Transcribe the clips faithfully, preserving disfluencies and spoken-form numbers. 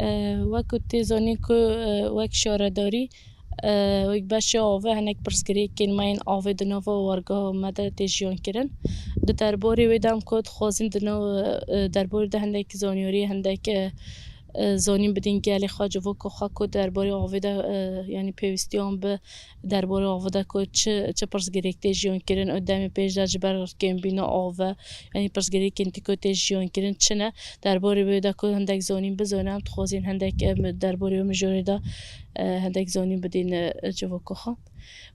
E, wek ku tê zanîn ku, e, wek şaredarî, e, wek beşê avê hinek pirsgirêkên me yên avê di nava wargeha me de tê jiyan kirin. Di derbarê wê de em ku dixwazin di nav, e, derbarê de hindek zanyarî, hindek, e, e, zanîn bidin gelê xwe, civaka xwe ku derbarê avê de, e, yanî pêwîstiyan bi derbarê avê de ku çi, çi pirsgirêk tê jiyan kirin û demê pêş de ji ber kêmbîna av ve, yanî pirsgirêkên tê ku tê jiyan kirin çi ne? Derbarê wê de ku hindek zanîn bizane, em dixwazin hindek, em derbarê wê mijarê de, e, hindek zanîn bidin, e, civaka xwe.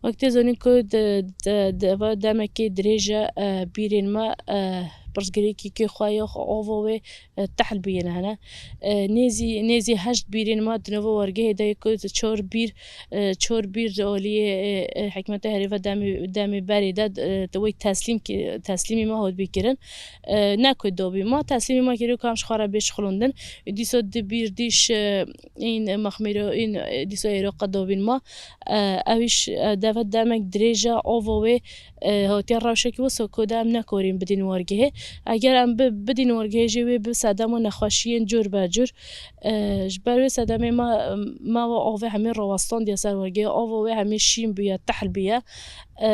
Wek tê zanîn ku di, di, di va demekê dirêj e, e, bîrên me, e, pirsgirêkî kê xwe ya xwe ava wê, e, tehl biyên hene. E, nêzî, nêzî heşt bîrên me di nava wargehê de ye ku çar bîr, e, çar bîr di aliyê, e, e, hikûmeta herê ve demê, demê berê de, e, wê teslîm ki-, teslîmî me hat bîkirin. E, ne ku dobî me, teslîmî me kiriye ku em ji xwe re bê şixulindin. Dîsa di bîr dîş, e, în mexmîro, în, e, dîsa Êroqa dobîn me. E, ew îş, e, deve demek dirêj e, ava wê, e, hatiye rewşekî wisa ku de em nekarîn bidîn wargehê. Eger em bi-, bidîn wargehê jî wê bi sedema nexweşiyên cur be cur. E, ji ber wê sedemê me, me wa avê hemî rawestandiye ser wargehê. Ava wê hemî şîn bûye, tehl bûye. E,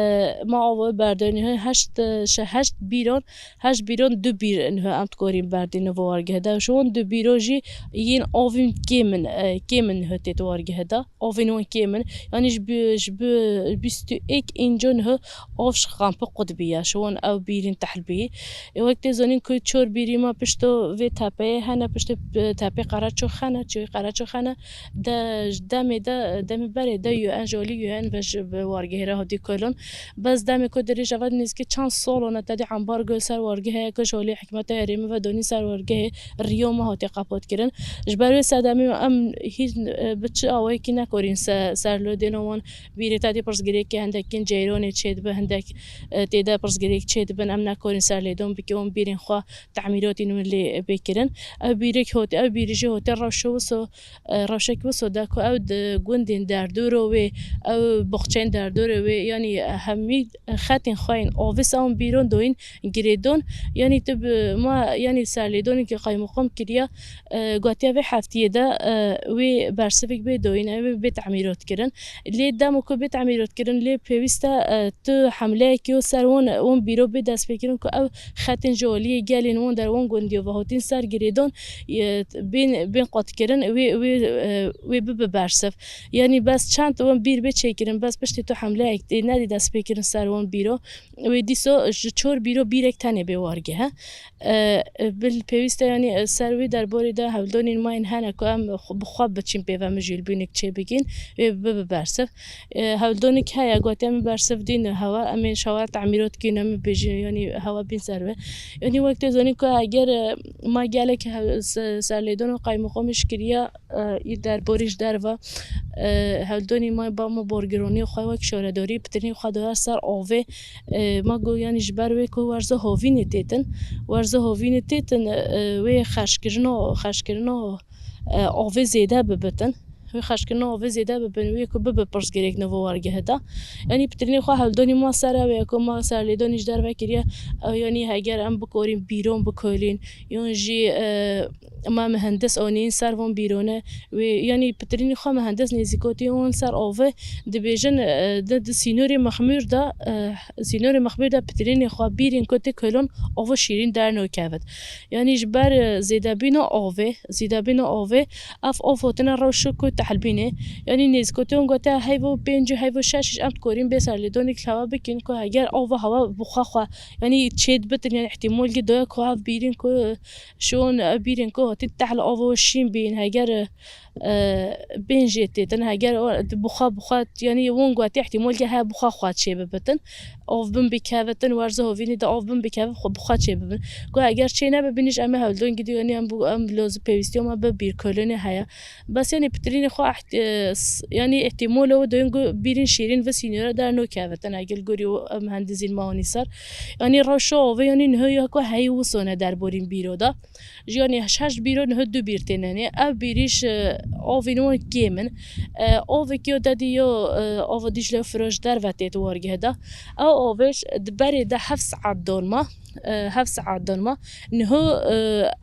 me ava wê berdayî niha heşt, e, şe-, heşt bîran, heşt bîran du bîr niha em dikarîn berdîn nava wargehê de. Ji wan du bîro jî yên avên kêm in, e, kêm in niha tê di wargehê de. Avên wan kêm in. Yanî ji bi-, ji bi-, bîst û yek înca niha av ji xampê qut bûye. Ji wan ew bîrên tehl bûyî. Ê wek tê zanîn ku çar bîrî me pişto vê tepeyê hene, piştê, e, tepê Qereçox hene, çiyê Qereçox hene. De, ji demê de, demê berê de U N, ji alî U N ve ji bi wargehê re hatî kolon. Bes demê ku dirêj e, nêzîkî çend salan e tedî ambargo ser wargehê heye ku ji alî hikûmeta herêmê ve donî ser wargehê, riya me hatiye qepat kirin. Ji ber wê sedemê em hîn, e, bi çi awayekî nekarîn se-, serlêdana wan bîrê tedî pirsgirêkê hindekîn ceyranê çêdibe, hindek, e, tê de pirsgirêk çêdibin, em nekarîn serlêdan bikin, wan bîrên xwe temîratî nû lê bê kirin. Ew bîrek hot-, ew bîrî jî hotê rewşa wisa, e, rewşek wisa de ku ew di gundên derdora wê, ew boxçeyên derdora wê, yanî hemî xetên xwe yên avê ser wan bîran doyîn girêdan. Yanî tu bi ma, yanî serlêdanekî qaymoqam kiriye, e, gotiye vê heftiyê de, e, wê bersivek bê doyîn, ew bê temîrat kirin. Lê dema ku bê temîrat kirin, lê pêwîst e, e, tu hemleyekî ser wan, wan bîro bê destpêkirin ku ew xetên ji aliyê gelên wan der wan gundiyo ve hatin ser girêdan, e, bên, bên qutkirin, wê, wê, e, wê bibe bersiv. Yanî bes çend wan bîr bê çêkirin, bes piştî tu hemleyek tê nedî destpêkirin ser wan bîro, wê dîsa ji çar bîro bîrek tenê bê wargehe. E, e, bil pêwîst e, yanî, e, ser wî derbarê de hewldanên me yên hene ku em xwe, bi xwe biçin pê ve mijûlbûnek çêbigîn, wê bibe bersiv. E, hewldanek heye, gotiye min bersiv dîn hewa, em ên şewa temîrat kîn, em bêjin, yanî hewa bîn ser we. Yanî wek tê zanîn ku eger, e, ma gelek he-, se-, serlêdan û qaymoqamê ji kiriye, e, î derbarî ji derve, e, hewldanî me ba me borgironî xwe wek şaredarî pitirî xwe dayar ser avê. E, me got, yanî ji ber wê ku werza hovînê têtin, werza hovînê têtin, e, wê xerckirina, xerckirina, e, avê zêde bibitin. Wê xerckirina avê zêde bibin, wê ku bibe pirsgirêk nava wargehê de. Yanî pitirînê xwe hewldanî ma ser ew e ku ma serlêdanî ji derve kiriye. Ew yanî heger em bikorîn bîron bikolîn, yon jî, e, ma mihendis anîn ser van bîrone. Wê, yanî pitirînê xwe mihendis nêzîkotî wan ser avê dibêjin, e, di, di sînorê mexmûr de, e, sînorê mexmûr de pitirînê xwe bîrên ku tê kolon ava şîrîn dernakevit. Yanî ji ber, e, zêdebîna avê, zêdebîna avê, ev av hatine rewşa ku tehlbînê. Yanî nêzîkotî wan gote heyvo pênc û heyvo şeş jî em dikorîn bê serlêdanê hewa bikin ku heger ava hewa bi xwe xwe, yanî çêdibitin, yanî îhtîmal ki doya ku ev bîrên ku, e, şon, e, bîrên ku hatin tehl ava şîn bîn, heger, e, e, bên jê têtin, heger o, di bi xwe, bi xwe, yanî wan gotiye îhtîmal ki heye bi xwe xwe çê bibitin. Av bin bikevitin, werza hovînê de av bin bikevin, xwe bi xwe çê bibin. Ku eger çê nebibin, îş em ê hewldan gidî, yanî em bu, em lozu pêwîstiya me bi bîrkolonê heye. Bes yanî pitirînê xwe eht-, e, s-, yanî îhtîmalo doyên ku bîrên şîrîn vi sînore dernokevitin, egil gorî û em hendizîn me anî ser. Yanî rewşa avê, yanî niha ya ku heyî wisone derborîn bîro de. Ji yanî heşt bîro niha du bîr têne nê. Ev bîrîş, e, avên wan kêm in. E, avekî yo dedî yo, e, ava Dîcle Firoş derve tê di wargehê de. Ew avêş di berê de heft saet don me. e, heft saet din ma. Niho, e,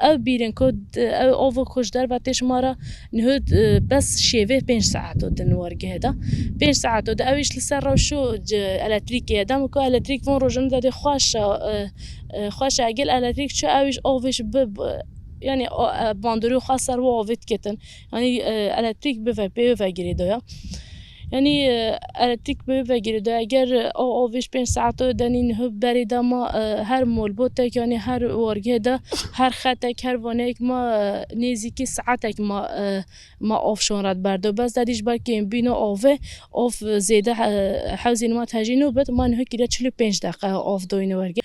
ew bîrin ku d-, ew avo ku ji derve tê ji ma re, niho, e, bes şêvê pênc saet o din wargehê de. Pênc saet o de ew îş li ser rewşo ci elektrîkê ye. Dema ku elektrîk von rojin de dê xweş e, e, xweş e, egel elektrîk çû ew îş avê ji bi, bi, yanî, o, e, bandorê xwe ser wi avê diketin. Yanî, e, elektrîk bive, pê ve girêdo ya. Yanî, e, elektrîk bi vegirê de eger, e, o, o vêj pênc saeto denî niho berê de ma, e, her molbotek, yanî her wargehê de, her xetek, her vaneyek ma, e, nêzîkî saetek ma, e, ma of şon re diberdo. Bes dedî ji ber kêmbîno ove, of zêde, e, hewzên ma tejîno bit, ma niho kiriye çil û pênc deqe of doyne wergê.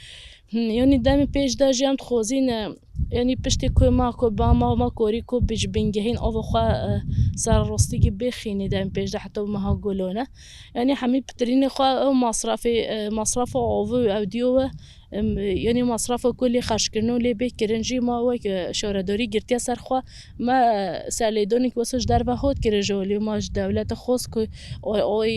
Hmm, yanî demê pêş de jî em dixwazîn, e, yanî piştî ku ma ku ba ma, ma korî ku bi ji bingehîn ava xwe, e, serrastî ki bêxînî demê pêş de heta meha gulone. Yanî hemî pitirînê xwe ew masrafê, e, masrafa avû ew diyo we, em, yanî masrafa ku lê xerckirin û lê bê kirin jî ma wek, e, şaredarî girtiye ser xwe. Me serlêdanî ku wesa ji derve hat kirin ji holê ma ji dewlete xwest ku o-, oy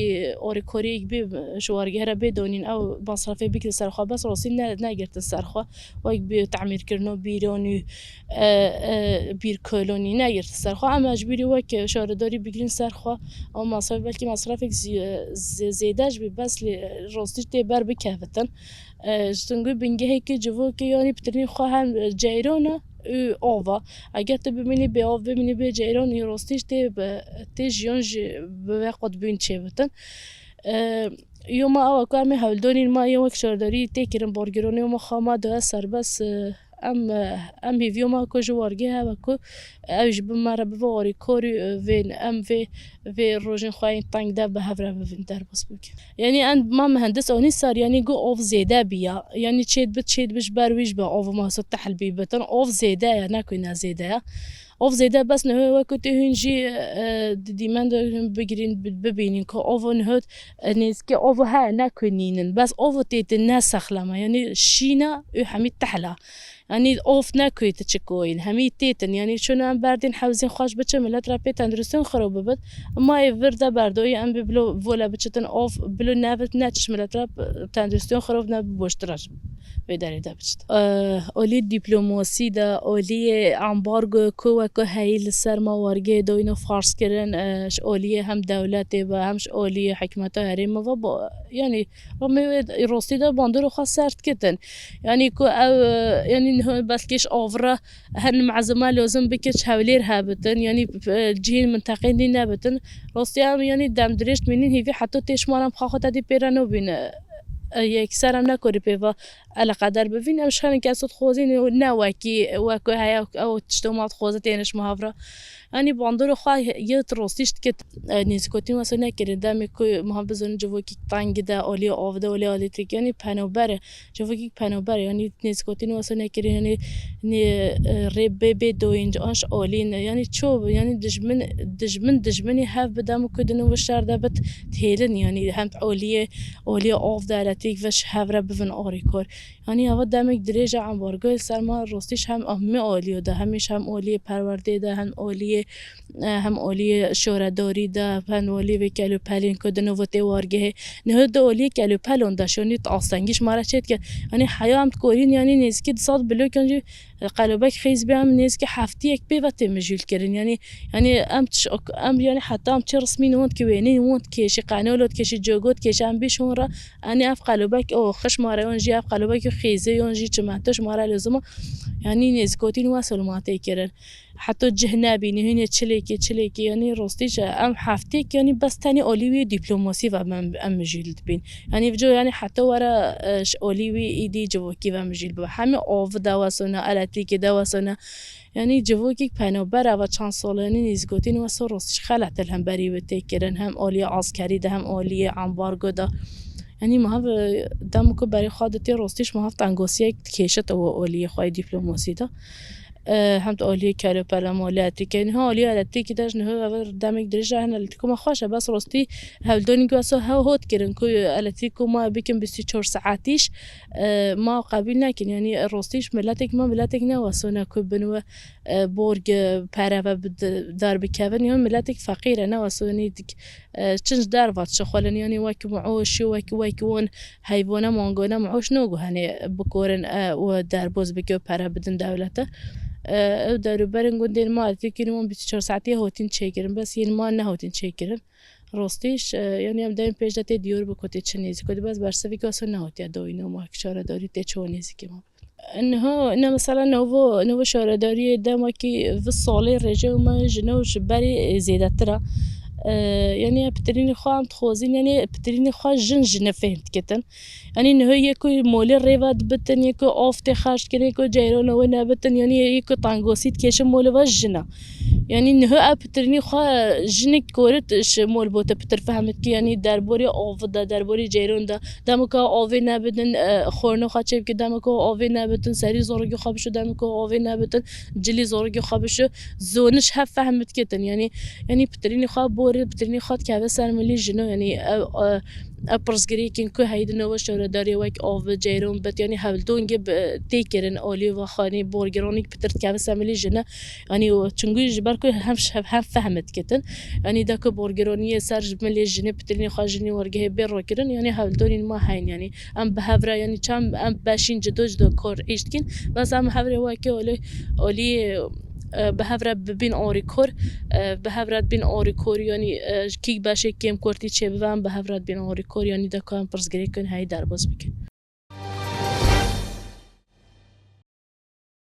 orîkoriyek bê ji wargehê re bê donîn ew masrafê bigire ser xwe, bes rastî ne, negirtin ser xwe. Wek bi temîrkirina bîranî, e, e, bîrkolonî negirtin ser xwe. Em mecbûrî wek şaredarî bigirîn ser xwe. Ew masraf belkî masrafek zî-, zê-, zêde jî bî, bes lê rastî tê ber bikevitin. E, ji tungû bingehekî civokê yanî pitirîn xwe hem ceyran e û av e. Eger tu bimînî bê av, bimînî bê ceyran, î rastî jî tê bi, tê jiyan jî bi vê qutbîn çêbitin. E, yo ma ew e ku em ê hewldanîn ma yên wek şaredarî tê kirin, bargiranê ma xwe ma daye serbest, e, em, e, em hêviyo ma ku ji wargê hev e ku ew ji bin me re bibe orîkorî, e, vên em vê vê rojên xwe yên teng de bi hev re bibin, derbas bikin. Yanî em, ma mihendis anî ser, yanî got ov zêde biya. Yanî çêt bi, çêt bi ji ber wî ji be ov masa tehl bî bitin. Ov zêde ye, ne ku ne zêde ye. Ov zêde bes niho wek ku tê hûn jî, e, di dîmen de hûn bigirîn, bi-, bibînin ku ov niho, e, nêzikê ov he, ne ku nînin. Bes ov tê te ne sexleme. Yanî şîna û hemî tehla. Yanî of ne ku tu çi koyîn, hemî têtin. Yanî çûn em berdîn hewzên xweş biçe, millet re pê tenduristiyên xirab bibit. Ma ê vir de berdoyî em bê bilo vole biçitin of, bilo nevit ne çiş millet re tenduristiyên xirab ne bi boştir re vê derê de biçit. Eh, olî dîplomosî de, olî ambargo ku weko heyî li ser ma wargê doyno farz kirin, eh, ji olî hem dewletê be, hem ji olî hikmeta herêma ve bo, yanî, rastî de bandorê xwe sert kitin. Yanî ku ew, e, yanî niho belkî ji avira hin mezima lozim bike ji hewlêr hebitin, yanî, e, cihên minteqên dî nebitin. Rastî em yanî dem dirêj dimînin hîvî heta tê şima re em xwe xwe te dî pê re nobîne. E, yekser em nekorî pê ve eleqeder bivîn. Em ji xelin kes dixwazîn ne wekî, wek ku heye ew tişto ma dixwaze têne ji ma hev re. Yanî bandorê xwe yê rastî ji dike, e, nêzîkotîn wesa nekirin. Demê ku ma bizonin civokî teng de, alî av de, alî elektrîk, yanî penober e. Civokî penober e, yanî nêzîkotîn wesa nekirin, yanî nê, e, rê bê, bê doyîn, an ji alî ne. Yanî ço, yanî dijmin, dijmin, dijminî hev bi dem ku din û şer de bit têlin, yanî hem aliyê, aliyê av de elektrîk ve ji hev re bivin arîkor. Yanî ava demek dirêj e ambargoyê ser ma rastî ji hem hemî aliyê de, hemî ji hem aliyê perwerdê de, hem aliyê, e, hem aliyê şoredarî de, hem aliyê vê kelûpelên ku di nû tê wargehê. Niho di aliyê kelûpelon de şonî astengî ji ma re çêdike. Yanî heya em dikorîn, yanî nêzîkî du sed blokan jî, e, qelobek xêz bê em nêzîkî heftiyek pê ve tê mijûl kirin. Yanî, yanî em tiş-, em yanî heta em çi rismîn wan dikê wêneyên wan dikêşî, qenolo dikêşî, cogo dikêşî, em bî şon re. Yanî ev qelobek o xiş ma re yon jî, ev qelobek xêzê yon jî, çimento ji ma re lozim e. Yanî nêzîkotîn wesol ma tê kirin. Heta cih nebînî, hûnê çilêkê, çilêkê, yanî rastî ji em heftêk, yanî bes tenê alî wî dîplomosî ve em, em mijîl dibîn. Yanî vico, yanî heta were, e, ji alî wî îdî civokî ve mijîl bibe. Hemî av de wesone, elektrîkê de wesone. Yanî civokî penober ava çend sal, yanî nêzîkotîn wesa rastî ji xelet li hemberî wî tê kirin. Hem aliyê askerî de, hem aliyê ambargo de. Yanî ma hev, e, dem ku berê xwe ditê rastî ji ma hev tengosiyek dikêşit ew aliyê xwe yê dîplomosî de. E, hem di aliyê kelopela malê elektrîkê. Niha aliyê elektrîkê de ji niha ev demek dirêj e, hin elektrîko me xweş e, bes rastî hewldonî ku eso hew hot kirin ku elektrîko me bikin bîst û çar saetîş, e, ma qebîl nekin. Yanî rastî ji miletek me miletek ne weso ne ku bin we, e, borg, e, pere ve bi de-, derbikevin. Yanî miletek feqîr e, ne weso yanî dik-, e, çin ji derva dişixulin. Yanî wek miûş, wek, wek wan heyvana mangana miûş naguhenê bikorin, e, û derboz bike û pere bidin dewlete. E, ew derûberên gundên ma, elektrîkên wan bîst û çar saetî hotîn çêkirin, bes yên ma nehotin çêkirin. Rastî ji, e, yanî em demên pêş de tê diyar bû ku tê çi nêzîk û dibes bersivî ku eso nehotiye dawîn û ma şaredarî tê çi nêzîkî ma. Niha, ne mesela novo, novo şaredariyê dema ki vi salê rêje û me ji nû ji berî zêdetir e. E, yanî pitirînê xwe em dixwazin, yanî pitirînê xwe jin ji ne fêhm dikitin. Yanî niha yê ku molê rêve dibitin, yê ku av tê xerc kirin, yê ku ceyrana wê nebitin, yanî yê ku tengosî dikêşin molê ve jin e. Yanî niha ev pitirînê xwe jinik korit ji mol bote pitir fehmit ki, yanî derborê av de, derborê ceyran de, dema ku avê nebidin, e, xwarina xwe çêbike, dema ku avê nebitin, serî zorgê xwe bişo, dema ku avê nebitin, cilî zorgê xwe bişo, zoniş hev fehm bidikitin. Yanî, yanî pitirînê xwe borê, pitirînê xwe dikeve ser milî jino. Yanî, ev, e, ev pirsgirêkên ku heyî di nava şaredariyê wek av, ceyran bit, yanî hevdongê bi, tê kirin aliyê ve xanî borgiranî pitir dikeve ser milî jine. Yanî, çungî ji ber ku hem, hem, hem fehm dikitin. Yanî, de ku borgiraniyê ser ji milê jinê, pitirînê xwe jinê wergehê bê rakirin, yanî hevdonîn ma heyn, yanî em bi hev re, yanî çem em beşîn cido cido kor îş dikin, bes em hev re weke olê, olî, e, bi hev re bibîn arîkor, e, bi hev re dibîn arîkor, yanî, e, kîk beşê kêm kurtî çêbibe, em bi hev re dibîn arîkor, yanî de ku em pirsgirêkin heyî derbas bikin.